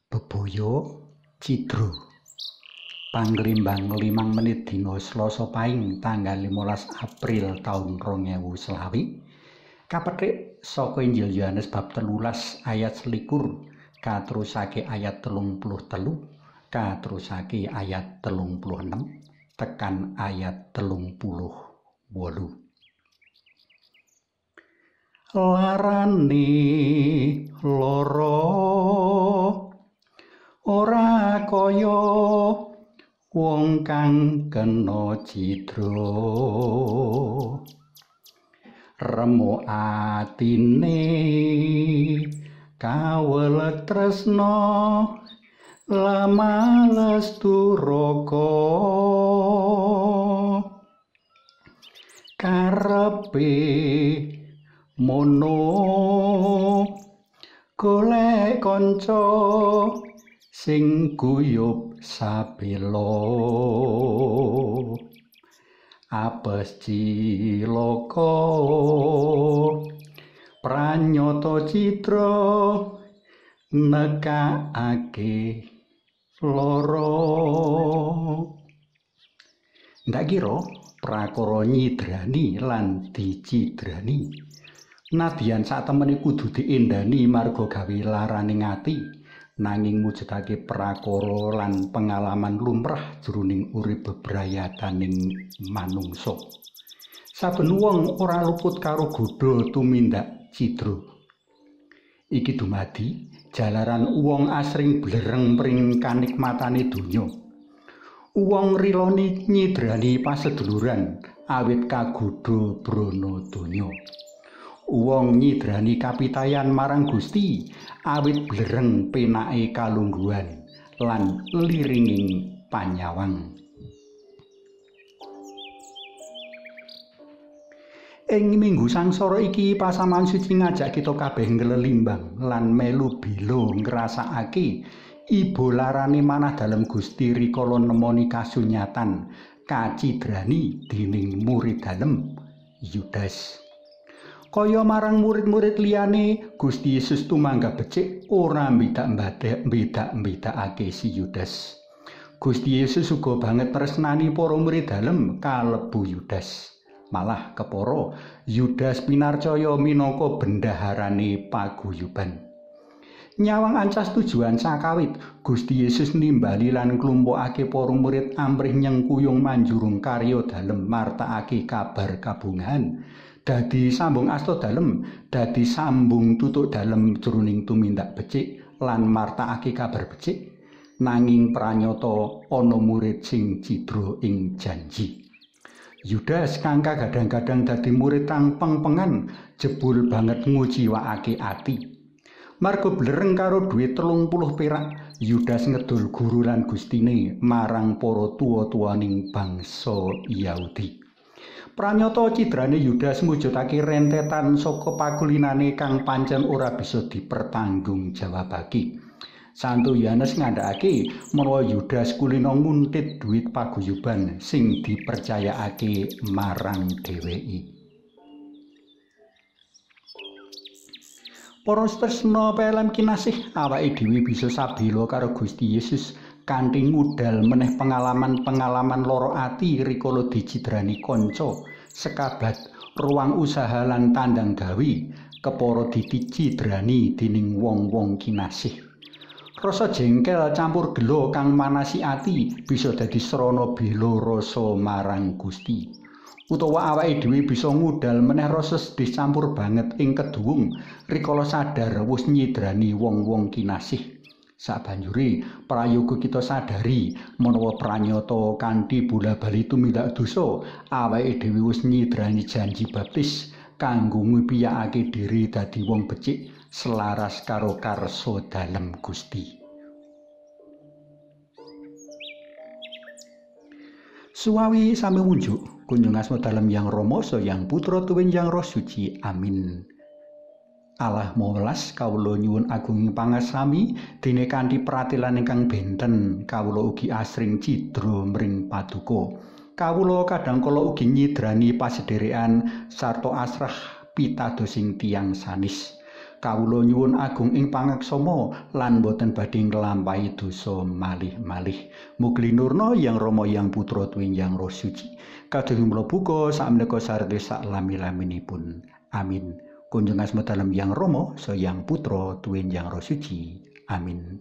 Bebaya Cidra. Panglimbang 5 menit dina Selasa Paing tanggal 15 April taun 2020. Kapethik saka Injil Yohanes bab 13 ayat 21 katerusake ayat 33 katerusake ayat 36 tekan ayat 38. Larane lara ora kaya wong kang kena cidra, remuk atine kawelek tresna lamales duraka, karepe mono golek kanca sing guyub sabela, apes cilaka pranyata citra nekakake lara. Ndak kira prakara nyidrani lan dicidrani nadyan satemene kudu diendani marga gawe laraning ati, nanging mujudake prakara lan pengalaman lumrah jroning urip bebrayataning manungsa. Saben wong ora luput karo godha tumindak cidra. Iki dumadi jalaran wong asring blereng pring kanikmatane donya. Wong riloni nyidrani paseduluran awit kagodha brana donya. Wong nyidrani kapitayan marang Gusti awit blereng penake kalungguhan lan liringing panyawang. Ing minggu sangsara iki pasaman suci ngajak kita kabeh nglelimbang lan melu bela ngrasakake iba larane manah dalem Gusti rikala nemoni kasunyatan kacidrani dening murid dalem Yudas. Kaya marang murid-murid liyane, Gusti Yesus tumanggah becik ora mbedak-mbedakake si Yudas. Gusti Yesus uga banget tresnani para murid dalem kalebu Yudas. Malah kepara Yudas pinarcaya minangka bendaharane paguyuban. Nyawang ancas tujuan sakawit, Gusti Yesus nimbali lan nglumpukake para murid amrih nyengkuyung manjurung karya dalem martakake kabar kabungahan. Dadi sambung asta dalem, dadi sambung tutuk dalem jroning tumindak becik lan martakake kabar becik, nanging pranyata ana murid sing cidra ing janji. Yudas kang kadang-kadang dadi murid kang pengpengan jebul banget nguciwakake ati. Marga blereng karo dhuwit 30 perak, Yudas ngedol guru lan gustine marang para tuwa-tuwaning bangsa Yahudi. Pranyata cidrane Yudas mujudake rentetan saka pakulinane kang pancen ora bisa dipertanggungjawabake. Santo Yohanes ngandhakake menawa Yudas kulina nguntit dhuwit paguyuban sing dipercayakake marang dheweke. Para tresna pelem kinasih, awake dhewe bisa sabela karo Gusti Yesus kanthi ngudal meneh pengalaman-pengalaman lara ati rikala dicidrani kanca, sekabat, ruang usaha lan tandang gawe, kepara dicidrani dening wong-wong kinasih. Rasa jengkel campur gela kang manasi ati bisa dadi srana bela rasa marang Gusti. Utawa awake dhewe bisa ngudal meneh rasa sedih campur banget ing keduwung rikala sadar wis nyidrani wong-wong kinasih. Sabanjure prayoga kita sadari menawa pranyata kanthi bola-bali tumindak dosa, awake dhewe wis nyidrani janji baptis kanggo ngupiyakake diri dadi wong becik selaras karo karsa dalem Gusti. Suwawi sami munjuk kunjung asma dalem Yang Rama saha Yang Putra tuwin Yang Roh Suci. Amin. Allah Maha Welas, kawula nyuwun agunging pangasami dene kanthi pratelan ingkang benten kawula ugi asring cidra mring paduka. Kawula kadang kala ugi nyidrani pasederekan sarta asrah pitadosing tiyang sanis. Kawula nyuwun agung ing pangaksama lan boten badhe nglampahi dosa malih-malih. Mugi linurna Yang Rama Yang Putra tuwin Yang Roh Suci. Kados mula buka sakmenika sarta sak lami-laminipun. Amin. Kunjung asma dalem Yang Rama, Sang Yang Putra tuwin Yang Roh Suci. Amin.